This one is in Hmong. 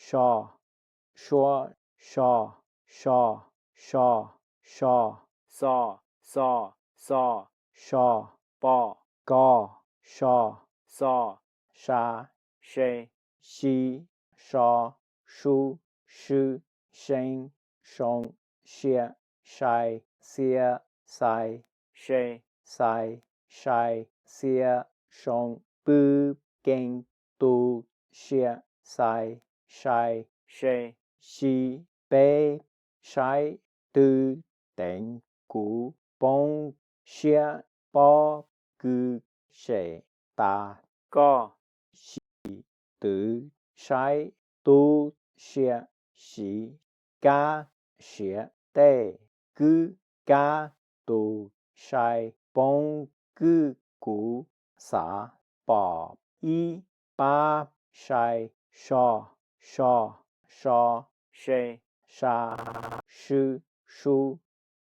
so, sua, so, so, so, so, xo, xo, xo, po, ko, so, xo, sa, se, si, so, su, sw, see, soo, sia, sai, xia, xais, se, xais, sai, xia, soo, pw, kee, tu, sia, xais, sai, se, si, peb, saib, twv, teev, kuv, poob, siab, pob, kw, sem, tas, koj, xim, twv, saib, tub, sia, siv, kab, siav, tej, kwb, kab, tus, sai, poob, kwj, kuv, xav, pom, ib, pab, sai, so, so, so, se, sa, sw, su,